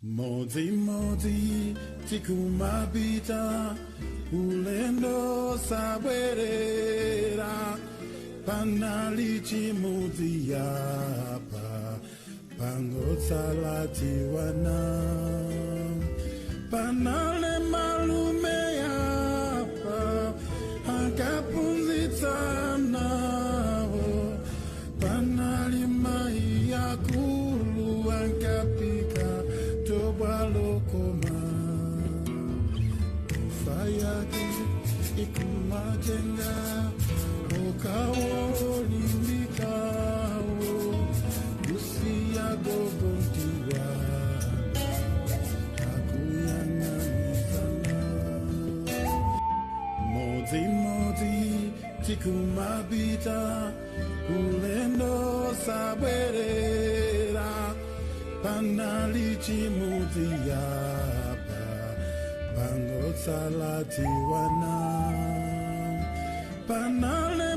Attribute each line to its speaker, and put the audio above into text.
Speaker 1: Modzi modzi tikumapita ulendo sabwerera panali chimudzi apa pangotsala tiwana panali malume apa ankaphunzitsa anawo panali mai akulu ankaphika thobwa lokoma imfa yake ikumatenga okhawo olimbikawo kusiya gogo ndi ana akuyang'anizana. Modzi modzi tikumapita ulendo sabwerera panali chimudzi apa pangotsala tiwana panali.